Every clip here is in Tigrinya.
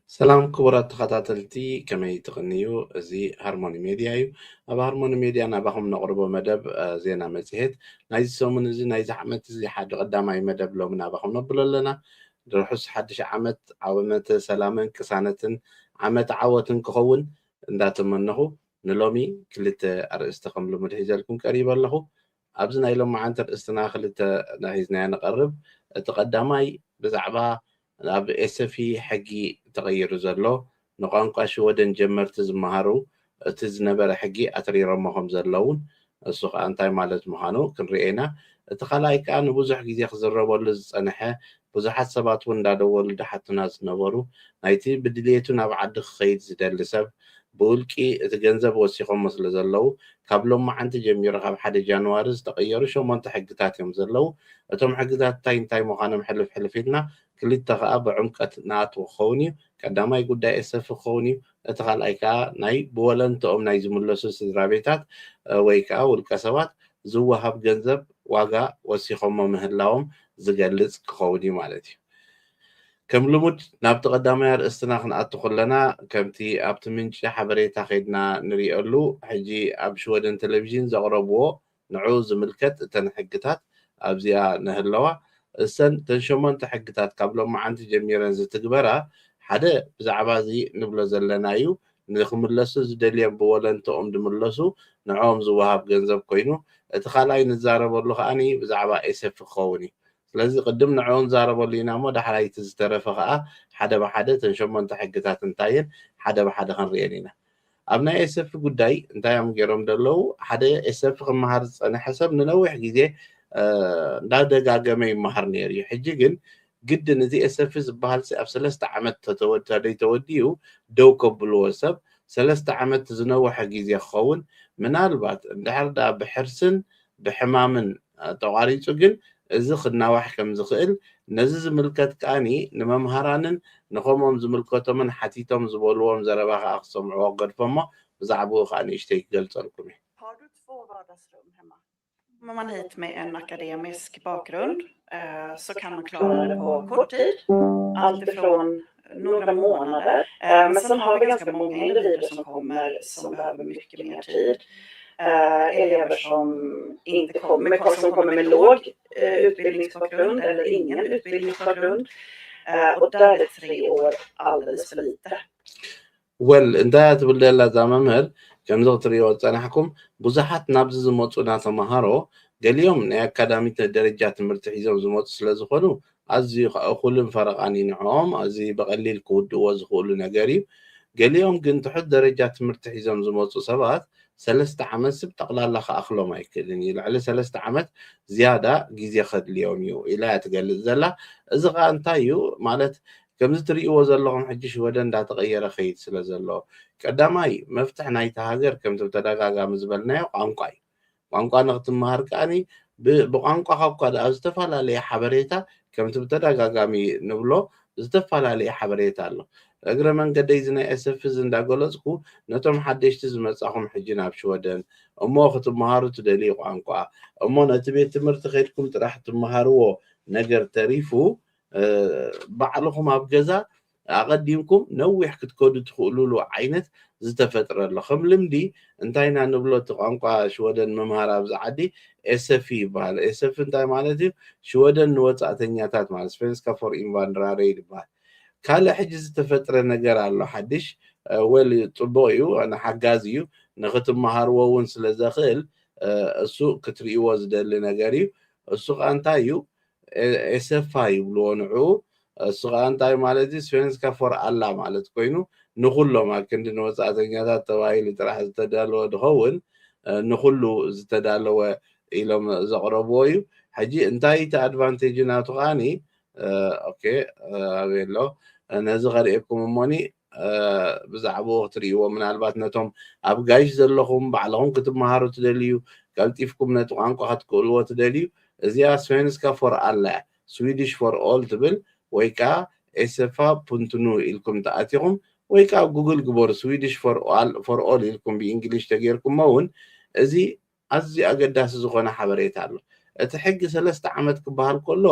ሰላም ክቡራት ተኸታተልቲ፣ ከመይ ትቕንዩ? እዚ ሃርሞኒ ሜድያ እዩ። ኣብ ሃርሞኒ ሜድያ ናባኹም ነቕርቦ መደብ፣ እ፣ ዜና መጽሔት ናይዚ ሰሙን እዚ፣ ናይዚ ዓመት እዚ ሓደ ቀዳማይ መደብ ሎሚ ናባኹም ነብሎ ኣለና። ርሑስ ሓድሽ ዓመት፣ ዓመተ ሰላምን ቅሳነትን ዓመተ ዓወትን ክኸውን እንዳተመነኹ፣ ንሎሚ ክልተ ኣርእስቲ ከም ልሙድ ሒዘልኩም ቀሪበ ኣለኹ። ኣብዚ ናይ ሎማዓንቲ ኣርእስትና ክልተ ሒዝናዮ ንቐርብ። እቲ ቀዳማይ ብዛዕባ ኣብ ኤሰፊ ሕጊ ተቐይሩ ዘሎ፣ ንቋንቋ ሽወደን ጀመርቲ ዝመሃሩ እቲ ዝነበረ ሕጊ ኣትሪሮሞ ከም ዘለውን፣ እሱ ከኣ እንታይ ማለት ምዃኑ ክንርኢ ኢና። እቲ ካልኣይ ከኣ ንብዙሕ ግዜ ክዝረበሉ ዝጸንሐ፣ ብዙሓት ሰባት እውን እንዳደወሉ እንዳሓቱና ዝነበሩ፣ ናይቲ ብድልየቱ ናብ ዓዲ ክኸይድ ዝደሊ ሰብ፣ ብውልቂ እቲ ገንዘብ ወሲኾሞ ስለ ዘለዉ፣ ካብ ሎማዓንቲ ጀሚሩ፣ ካብ ሓደ ጃንዋሪ ዝተቐየሩ ሸሞንተ ሕግታት እዮም ዘለዉ። እቶም ሕግታት እንታይ እንታይ ምዃኖም ሕልፍ ሕልፍ ኢልና፣ ክልተ ከኣ ብዕምቀት ንኣትዎ ክኸውን እዩ። ቀዳማይ ጉዳይ ኤሰፊ ክኸውን እዩ። እቲ ካልኣይ ከኣ ናይ ብወለንትኦም ናይ ዝምለሱ ስድራ ቤታት፣ እ፣ ወይ ከኣ ውልቀ ሰባት ዝወሃብ ገንዘብ ዋጋ ወሲኾሞ ምህላዎም ዝገልጽ ክኸውን እዩ ማለት እዩ። ከም ልሙድ ናብቲ ቀዳማይ ኣርእስትና ክንኣቱ ከለና፣ ከምቲ ኣብቲ ምንጪ ሓበሬታ ከይድና ንሪኦሉ፣ ሕጂ ኣብ ሽወደን ቴሌቪዥን ዘቕረብዎ ንዑ ዝምልከት እተን ሕግታት ኣብዚኣ ንህለዋ። እሰን እተን ሸሞንተ ሕግታት ካብ ሎማዓንቲ ጀሚረን ዝትግበራ፣ ሓደ ብዛዕባ እዚ ንብሎ ዘለና እዩ። ንክምለሱ ዝደልዮም ብወለንትኦም ዝምለሱ ንዕኦም ዝወሃብ ገንዘብ ኮይኑ፣ እቲ ካልኣይ ንዛረበሉ ከኣኒ ብዛዕባ ኤሰፊ ክኸውን እዩ። ስለዚ ቅድም ንዕኡ ንዛረበሉ ኢና እሞ፣ ዳሕራይ እቲ ዝተረፈ ከኣ ሓደ ብሓደ እተን ሸሞንተ ሕግታት እንታየን ሓደ ብሓደ ክንርእየን ኢና። ኣብ ናይ ኤሰፊ ጉዳይ እንታይ እዮም ገይሮም ዘለዉ? ሓደ ኤሰፊ ክመሃር ዝጸንሐ ሰብ ንነዊሕ ግዜ፣ እ፣ እንዳደጋገመ ይመሃር ነይሩ እዩ። ሕጂ ግን ግድን እዚ ኤሰፊ ዝበሃል ሲ ኣብ ሰለስተ ዓመት ተተወ-፣ ተደይተወዲኡ ደው ከብልዎ ሰብ ሰለስተ ዓመት ዝነውሐ ግዜ ክኸውን፣ ምናልባት እንድሕር ደኣ ብሕርስን ብሕማምን፣ እ፣ ተቋሪጹ ግን እዚ ክናዋሕ ከም ዝኽእል፣ ነዚ ዝምልከት ከኣኒ ንመምሃራንን ንኸምኦም ዝምልከቶምን ሓቲቶም ዝበልዎም ዘረባ ከኣ ክሰምዕዎ ክገድፎ እሞ፣ ብዛዕባኡ ከኣ ንእሽተይ ክገልጸልኩም እየ። Har du två vardagsrum hemma? Kommer man hit med en akademisk bakgrund, eh, så kan man klara det på kort tid. Allt ifrån några månader. Eh, men sen har vi ganska många individer som kommer som behöver mycket mer tid. Eh, elever som inte kommer, som kommer med låg, eh, utbildningsbakgrund eller ingen utbildningsbakgrund. Eh, och där är tre år alldeles för lite. ወል፣ እንታይ እያ ትብል ዘላ እዛ መምህር? ከምዚ ክትርእይዎ ዝጸናሕኩም፣ ብዙሓት ናብዚ ዝመጹና ተመሃሮ፣ ገሊኦም ናይ ኣካዳሚ ተ-፣ ደረጃ ትምህርቲ ሒዞም ዝመጹ ስለ ዝኾኑ፣ ኣዝዩ ከኣ እኹልን ፈረቓን እዩ ንዕኦም፣ ኣዝዩ ብቐሊል ክውድእዎ ዝኽእሉ ነገር እዩ። ገሊኦም ግን ትሑት ደረጃ ትምህርቲ ሒዞም ዝመጹ ሰባት፣ ሰለስተ ዓመት ስብ ጠቕላላ ክኣኽሎም ኣይክእልን እዩ። ልዕሊ ሰለስተ ዓመት ዝያዳ ግዜ ከድልዮም እዩ ኢላ እያ ትገልጽ ዘላ። እዚ ኸኣ እንታይ እዩ ማለት? ከምዚ ትርእይዎ ዘለኹም ሕጂ ሽወደን እንዳተቐየረ ኸይድ ስለ ዘሎ፣ ቀዳማይ መፍትሕ ናይታ ሃገር ከምቲ ብተደጋጋሚ ዝበልናዮ ቋንቋ እዩ። ቋንቋ ንክትመሃር ከኣኒ ብ-፣ ብቋንቋኻ እኳ ደኣ ዝተፈላለየ ሓበሬታ፣ ከምቲ ብተደጋጋሚ ንብሎ፣ ዝተፈላለየ ሓበሬታ ኣሎ። እግረ መንገደይ እዚ ናይ ኤሰፊ እዚ እንዳገለጽኩ፣ ነቶም ሓደሽቲ ዝመጻኹም ሕጂ ናብ ሽወደን፣ እሞ ክትመሃሩ ትደልዩ ቋንቋ፣ እሞ ነቲ ቤት ትምህርቲ ከድኩም ጥራሕ ትመሃርዎ ነገር ተሪፉ፣ እ፣ ባዕልኹም ኣብ ገዛ ኣቐዲምኩም ነዊሕ ክትከዱ ትኽእሉሉ ዓይነት ዝተፈጥረ ኣሎ። ከም ልምዲ እንታይ ኢና ንብሎ? እቲ ቋንቋ ሽወደን ምምሃር ኣብዚ ዓዲ ኤሰፊ ይበሃል። ኤሰፊ እንታይ ማለት እዩ? ሽወደን ንወጻእተኛታት ማለት፣ ስቨንስካ ፎር ኢንቫንድራረ ይበሃል። ካልእ ሕጂ ዝተፈጥረ ነገር ኣሎ ሓድሽ። እ፣ ወል ጽቡቕ እዩ፣ ንሓጋዚ እዩ፣ ንኽትመሃርዎ እውን ስለ ዘኽእል፣ እ፣ እሱ ክትርእይዎ ዝደሊ ነገር እዩ። እሱ ኸኣ እንታይ እዩ? ኤ-፣ ኤሰፋ ይብልዎ ንዑ። እሱ ኸኣ እንታይ ማለት እዩ? ስቨንስካ ፎር ኣላ ማለት ኮይኑ፣ ንኹሎም ኣብ ክንዲ ንወጻእተኛታት ተባሂሉ ጥራሕ ዝተዳለወ ድኸውን፣ እ፣ ንኹሉ ዝተዳለወ ኢሎም ዘቕረብዎ እዩ። ሕጂ እንታይ እቲ ኣድቫንቴጅ ናቱ ከኣኒ፣ እ፣ ኦኬ፣ እ፣ ኣበይ ኣሎ? እ፣ ነዚ ከርእየኩም እሞኒ፣ እ፣ ብዛዕባኡ ክትርእይዎ፣ ምናልባት ነቶም ኣብ ጋይሽ ዘለኹም፣ ባዕልኹም ክትመሃሩ ትደልዩ፣ ቀልጢፍኩም ነቲ ቋንቋ ክትክእልዎ ትደልዩ፣ እዚኣ ስቨንስካ ፎር ኣላ እያ፣ ስዊዲሽ ፎር ኦል ትብል፣ ወይ ከኣ ኤሰፋ ፑንትኑ ኢልኩም ተኣቲኹም፣ ወይ ከኣ ኣብ ጉግል ግበሩ፣ ስዊዲሽ ፎር ኦል፣ ፎር ኦል ኢልኩም ብእንግሊሽ ተጌርኩሞ እውን፣ እዚ ኣዝዩ ኣገዳሲ ዝኾነ ሓበሬታ ኣሎ። እቲ ሕጊ ሰለስተ ዓመት ክበሃል ከሎ፣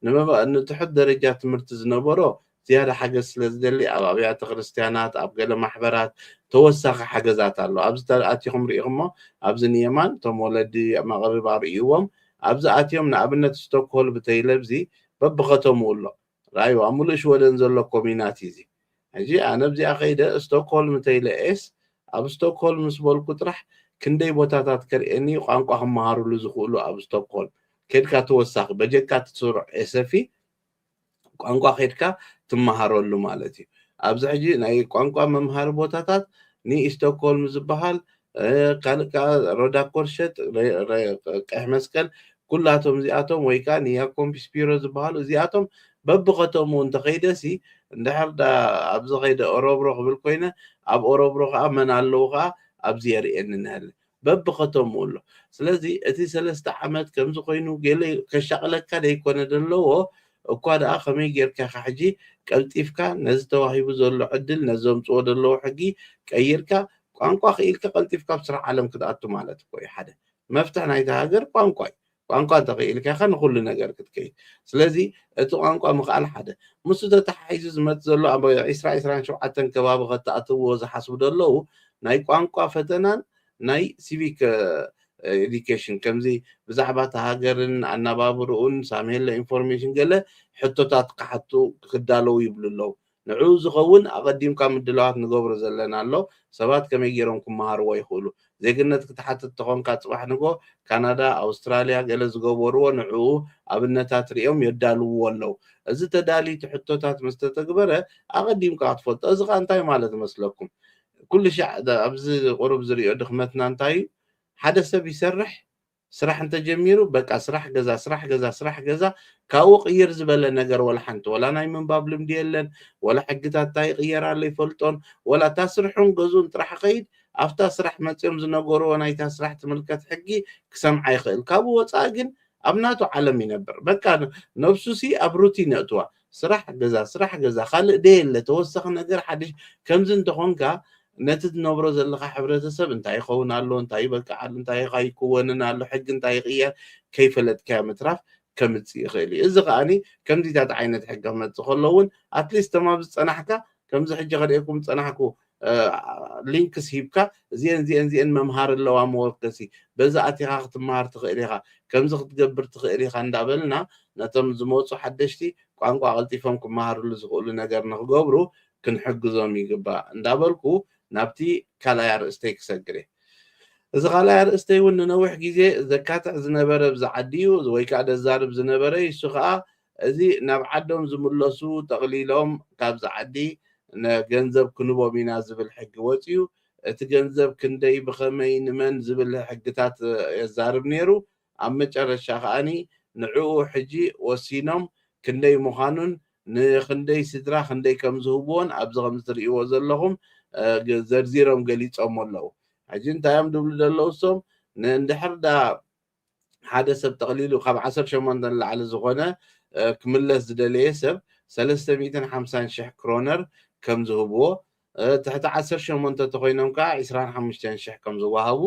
ንመባ-፣ ንትሑት ደረጃ ትምህርቲ ዝነበሮ ዝያዳ ሓገዝ ስለ ዝደሊ ኣብ ኣብያተ ክርስትያናት፣ ኣብ ገለ ማሕበራት ተወሳኺ ሓገዛት ኣሎ። ኣብዚ ተኣቲኹም ርኢኹሞ፣ ኣብዚ ንየማን እቶም ወለዲ መቕርብ ኣርእይዎም፣ ኣብዚ ኣትዮም ንኣብነት ስቶክሆልም ተይለብዚ በብኸተምኡ ኣሎ። ራእዩ ኣብ ሙሉእ ሽወደን ዘሎ ኮሚናት እዩ እዚ። ሕጂ ኣነ ኣብዚኣ ከይደ ስቶክሆልም ተይለ ኤስ ኣብ ስቶክሆልም ምስ በልኩ ጥራሕ ክንደይ ቦታታት ከርእየኒ ቋንቋ ክመሃሩሉ ዝኽእሉ ኣብ ስቶክሆልም ከድካ ተወሳኺ በጀካ ትስሩዕ ኤሰፊ ቋንቋ ከድካ ትመሃረሉ ማለት እዩ። ኣብዚ ሕጂ ናይ ቋንቋ መምሃሪ ቦታታት ንስቶክሆልም ዝበሃል ካልእ ከዓ ሮዳ ኮርሸት ቀሕ መስቀል ኩላቶም እዚኣቶም ወይ ከዓ ንያኮምፒስ ቢሮ ዝበሃሉ እዚኣቶም በብኸተሙ እንተኸይደሲ እንድሕር ዳ ኣብዚ ኸይደ ኦሮብሮ ክብል ኮይነ ኣብ ኦሮብሮ ከዓ መን ኣለዉ ከዓ ኣብዚ የርእየኒ ነለ በብኸተሙ ኣሎ። ስለዚ እቲ ሰለስተ ዓመት ከምዚ ኮይኑ ገለ ከሻቕለካ ደይኮነ ዘለዎ እኳ ደኣ ከመይ ጌርካ ኢኻ ሕጂ ቀልጢፍካ ነዚ ተዋሂቡ ዘሎ ዕድል ነዚ ዘምፅዎ ዘለዉ ሕጊ ቀይርካ ቋንቋ ክኢልካ ቀልጢፍካ ኣብ ስራሕ ዓለም ክትኣቱ ማለት እኮ እዩ ሓደ መፍትሕ ናይታ ሃገር ቋንቋ እዩ። ቋንቋ እንተኽኢልካ ኢኻ ንኩሉ ነገር ክትከይድ። ስለዚ እቲ ቋንቋ ምኽኣል ሓደ። ምስኡ ተተሓሒዙ ዝመጽእ ዘሎ ኣብ ዒስራ ዒስራን ሸውዓተን ከባቢ ከተኣትውዎ ዝሓስቡ ዘለዉ ናይ ቋንቋ ፈተናን ናይ ሲቪክ ኤዱኬሽን ከምዚ ብዛዕባ እቲ ሃገርን ኣነባብርኡን ሳሜለ ኢንፎርሜሽን ገለ ሕቶታት ክሓቱ ክዳለዉ ይብሉ ኣለዉ። ንዕኡ ዝኸውን ኣቐዲምካ ምድላዋት ንገብሮ ዘለና ኣሎ። ሰባት ከመይ ገይሮም ክመሃርዎ ይኽእሉ? ዜግነት ክትሓትት ተኾንካ ጽባሕ ንጎ ካናዳ፣ ኣውስትራልያ ገለ ዝገበርዎ ንዕኡ ኣብነታት ሪኦም የዳልውዎ ኣለዉ። እዚ ተዳልዩ እቲ ሕቶታት ምስ ተተግበረ ኣቐዲምካ ክትፈልጦ። እዚ ኸኣ እንታይ ማለት መስለኩም? ኩሉ ሻዕ ኣብዚ ቁሩብ ዝሪኦ ድኽመትና እንታይ እዩ? ሓደ ሰብ ይሰርሕ ስራሕ እንተጀሚሩ በቃ ስራሕ ገዛ ስራሕ ገዛ ስራሕ ገዛ ካብኡ ቅይር ዝበለ ነገር ወላ ሓንቲ ወላ ናይ ምንባብ ልምዲ የለን ወላ ሕግታት እንታይ ይቅየር ኣሎ ይፈልጦን ወላ እታ ስርሑን ገዝኡን ጥራሕ ከይድ ኣብታ ስራሕ መፅኦም ዝነገርዎ ናይታ ስራሕ ትምልከት ሕጊ ክሰምዓ ይኽእል ካብኡ ወፃኢ ግን ኣብ ናቱ ዓለም ይነብር በቃ ነብሱ ሲ ኣብ ሩቲን የእትዋ ስራሕ ገዛ ስራሕ ገዛ ካልእ ደየለ ተወሳኺ ነገር ሓድሽ ከምዚ እንተኾንካ ነቲ ትነብሮ ዘለኻ ሕብረተሰብ እንታይ ይኸውን ኣሎ እንታይ ይበቅዓሉ እንታይ ይኸ ይክወንን ኣሎ ሕጊ እንታይ ይቕየር ከይፈለጥካዮ ምትራፍ ከምፅእ ይኽእል እዩ እዚ ከዓኒ ከምዚታት ዓይነት ሕጊ ክመፅእ ከሎ እውን ኣትሊስት ተማብ ዝፀናሕካ ከምዚ ሕጂ ከርእየኩም ዝፀናሕኩ ሊንክስ ሂብካ እዚአን እዚአን እዚአን መምሃር ኣለዋ መወከሲ በዚ ኣቲኻ ክትመሃር ትኽእል ኢኻ ከምዚ ክትገብር ትኽእል ኢኻ እንዳበልና ነቶም ዝመፁ ሓደሽቲ ቋንቋ ቀልጢፎም ክመሃርሉ ዝኽእሉ ነገር ንክገብሩ ክንሕግዞም ይግባእ እንዳበልኩ ናብቲ ካልኣይ ኣርእስተይ ክሰግር እየ። እዚ ካልኣይ ኣርእስተይ እውን ንነዊሕ ግዜ ዘካትዕ ዝነበረ ኣብዚ ዓዲ እዩ ወይ ከዓ ደዛርብ ዝነበረ እዩ። እሱ ከዓ እዚ ናብ ዓዶም ዝምለሱ ጠቕሊሎም ካብዚ ዓዲ ገንዘብ ክንቦም ኢና ዝብል ሕጊ ወፅዩ። እቲ ገንዘብ ክንደይ ብኸመይ ንመን ዝብል ሕግታት የዛርብ ነይሩ። ኣብ መጨረሻ ከዓኒ ንዕኡ ሕጂ ወሲኖም ክንደይ ምዃኑን ንክንደይ ስድራ ክንደይ ከም ዝህብዎን ኣብዚ ከም እትርእይዎ ዘለኹም ዘርዚሮም ገሊጾሞ ኣለዉ። ሕጂ እንታይ እዮም ዝብሉ ዘለዉ እሶም ንእንድሕር ዳ ሓደ ሰብ ጠቕሊሉ ካብ ዓሰርተ ሸሞንተ ንላዕሊ ዝኾነ ክምለስ ዝደለየ ሰብ ሰለስተ ሚእትን ሓምሳን ሽሕ ክሮነር ከም ዝህብዎ ትሕቲ ዓሰርተ ሸሞንተ ተኮይኖም ከዓ ዕስራን ሓሙሽተን ሽሕ ከም ዝወሃቡ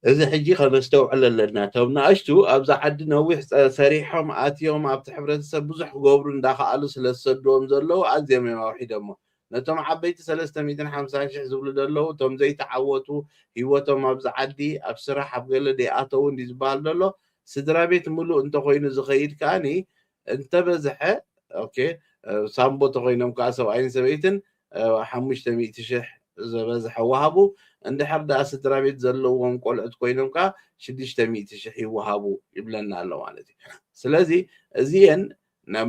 እዚ ሕጂ ከነስተውዕል ኣለና። እቶም ንኣሽቱ ኣብዛ ዓዲ ነዊሕ ሰሪሖም ኣትዮም ኣብቲ ሕብረተሰብ ብዙሕ ክገብሩ እንዳኸኣሉ ስለ ዝሰድዎም ዘለዉ ኣዝዮም እዮም ኣውሒዶሞ። ነቶም ዓበይቲ ሰለስተ ሚእትን ሓምሳን ሽሕ ዝብሉ ዘለዉ እቶም ዘይተዓወቱ ህይወቶም ኣብዚ ዓዲ ኣብ ስራሕ ኣብ ገለ ደይኣተዉ እንዲ ዝበሃል ዘሎ ስድራ ቤት ምሉእ እንተኮይኑ ዝኸይድ ከኣኒ እንተበዝሐ ኦኬ ሳምቦ ተኮይኖም ከዓ ሰብኣይን ሰበይትን ሓሙሽተ ሚእቲ ሽሕ ዝበዝሐ ወሃቡ እንድሕር ደኣ ስድራ ቤት ዘለዎም ቆልዑት ኮይኖም ከዓ ሽዱሽተ ሚእቲ ሽሕ ይወሃቡ ይብለና ኣሎ ማለት እዩ ስለዚ እዚአን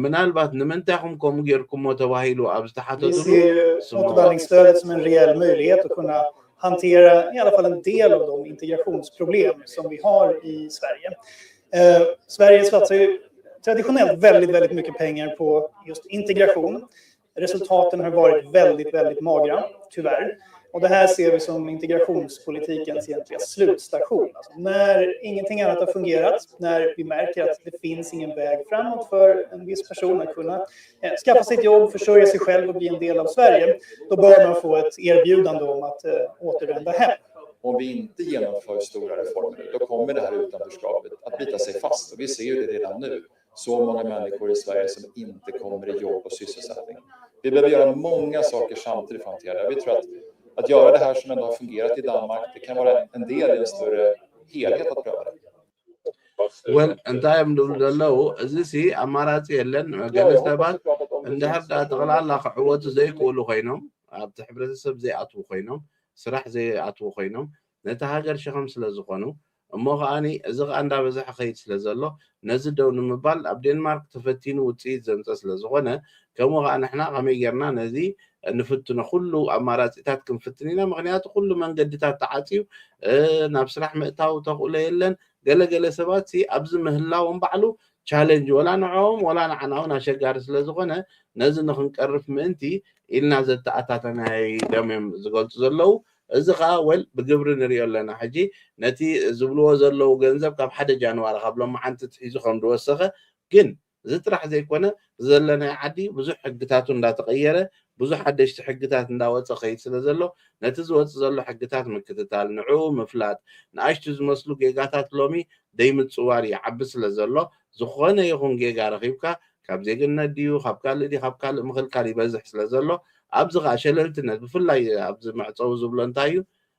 ምናልባት ንምንታይ ኹም ከምኡ ጌርኩሞ ተባሂሉ ኣብ ዝተሓተትሉ återvandringsstödet som en reell möjlighet att kunna hantera i alla fall en del av de integrationsproblem som vi har i Sverige. Eh, Sverige satsar ju traditionellt väldigt, väldigt mycket pengar på just integration. Resultaten har varit väldigt, väldigt magra, tyvärr. Och det här ser vi som integrationspolitikens egentliga slutstation. Alltså när ingenting annat har fungerat, när vi märker att det finns ingen väg framåt för en viss person att kunna eh, skaffa sig ett jobb, försörja sig själv och bli en del av Sverige, då bör man få ett erbjudande om att eh, återvända hem. Om vi inte genomför stora reformer, då kommer det här utanförskapet att bita sig fast. Och vi ser ju det redan nu. så många människor i Sverige som inte kommer i jobb och sysselsättning. Vi behöver göra många saker samtidigt för att hantera det. Vi tror att, att göra det här som ändå har fungerat i Danmark, det kan vara en del i en större helhet att pröva det. ወል እንታይ እዮም ዝብሉ ዘለዉ? እዚ ሲ ኣማራፂ የለን። ገለ ሰባት እንድሕር ዳ ጠቕላላ ክዕወቱ ዘይክእሉ ኮይኖም፣ ኣብቲ ሕብረተሰብ ዘይኣትዉ ኮይኖም፣ ስራሕ ዘይኣትዉ ኮይኖም፣ ነቲ ሃገር ሸኸም ስለ ዝኾኑ፣ እሞ ከዓኒ እዚ ከዓ እንዳበዝሐ ከይድ ስለ ዘሎ፣ ነዚ ደው ንምባል ኣብ ዴንማርክ ተፈቲኑ ውፅኢት ዘምፀ ስለ ዝኾነ፣ ከምኡ ከዓ ንሕና ከመይ ጌርና ነዚ ንፍትኖ? ኩሉ ኣማራፂታት ክንፍትን ኢና። ምክንያቱ ኩሉ መንገድታት ተዓፅዩ፣ ናብ ስራሕ ምእታው ተኽእሎ የለን። ገለገለ ሰባት ሲ ኣብዚ ምህላዎም ባዕሉ ቻለንጅ ወላ ንዕኦም ወላ ንዓና እውን ኣሸጋሪ ስለ ዝኾነ፣ ነዚ ንክንቀርፍ ምእንቲ ኢልና ዘተኣታተናይ ደም እዮም ዝገልፁ ዘለዉ። እዚ ከዓ ወል ብግብሪ ንሪኦ ኣለና። ሕጂ ነቲ ዝብልዎ ዘለዉ ገንዘብ ካብ ሓደ ጃንዋሪ ካብ ሎማዓንቲ ትሒዙ ከም ዝወሰኸ፣ ግን እዚ ጥራሕ ዘይኮነ፣ ዘለናይ ዓዲ ብዙሕ ሕግታቱ እንዳተቐየረ፣ ብዙሕ ሓደሽቲ ሕግታት እንዳወፀ ከይድ ስለ ዘሎ፣ ነቲ ዝወፅ ዘሎ ሕግታት ምክትታል፣ ንዕኡ ምፍላጥ፣ ንኣሽቱ ዝመስሉ ጌጋታት ሎሚ ደይ ምፅዋር ይዓቢ ስለ ዘሎ፣ ዝኾነ ይኹን ጌጋ ረኺብካ ካብ ዜግነት ድዩ ካብ ካልእ ድዩ ካብ ካልእ ምኽልካል ይበዝሕ ስለ ዘሎ፣ ኣብዚ ከዓ ሸለልትነት ብፍላይ ኣብዚ መዕፀዊ ዝብሎ እንታይ እዩ?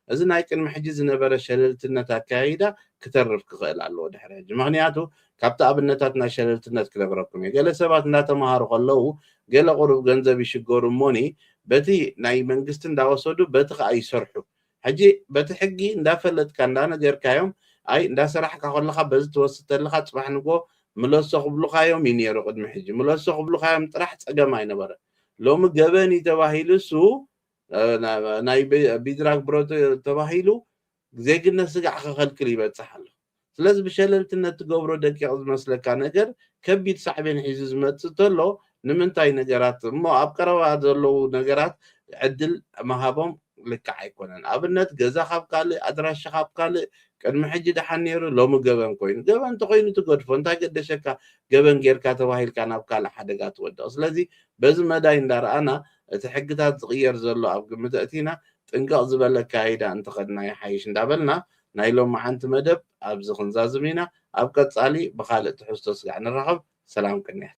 እዚ ናይ ቅድሚ ሕጂ ዝነበረ ሸለልትነት ኣካያይዳ ክተርፍ ክኽእል ኣለዎ ድሕሪ ሕጂ። ምኽንያቱ ካብቲ ኣብነታት ናይ ሸለልትነት ክነግረኩም እየ። ገለ ሰባት እንዳተምሃሩ ከለዉ ገለ ቁሩብ ገንዘብ ይሽገሩ እሞኒ በቲ ናይ መንግስቲ እንዳወሰዱ በቲ ከዓ ይሰርሑ። ሕጂ በቲ ሕጊ እንዳፈለጥካ እንዳነገርካዮም ኣይ እንዳሰራሕካ ከለካ በዚ ትወስድ ተለካ ፅባሕ ንጎ ምለሶ ክብሉካዮም እዩ ነይሩ። ቅድሚ ሕጂ ምለሶ ክብሉካዮም ጥራሕ ፀገም ኣይነበረ። ሎሚ ገበን እዩ ተባሂሉ እሱ ናይ ቢድራግ ብሮ ተባሂሉ ዜግነት ስጋዕ ክኸልክል ይበፅሕ ኣሎ። ስለዚ ብሸለልትነት ትገብሮ ደቂቕ ዝመስለካ ነገር ከቢድ ሳዕቤን ሒዙ ዝመፅእ ተሎ ንምንታይ ነገራት እሞ ኣብ ቀረባ ዘለዉ ነገራት ዕድል ምሃቦም ልክዕ ኣይኮነን። ኣብነት ገዛ ካብ ካልእ ኣድራሻ ካብ ካልእ ቅድሚ ሕጂ ደሓን ነይሩ ሎሚ ገበን ኮይኑ ገበን እንተኮይኑ ትገድፎ እንታይ ገደሸካ? ገበን ጌርካ ተባሂልካ ናብ ካልእ ሓደጋ ትወድቕ። ስለዚ በዚ መዳይ እንዳረኣና እቲ ሕግታት ዝቕየር ዘሎ ኣብ ግምት ኣእቲና ጥንቅቕ ዝበለ ኣካያይዳ እንተኸድና ይሓይሽ እንዳበልና ናይ ሎማዓንቲ መደብ ኣብዚ ክንዛዝም ኢና። ኣብ ቀፃሊ ብኻልእ ትሕዝቶ ስጋዕ ንራኸብ። ሰላም ቅንያት።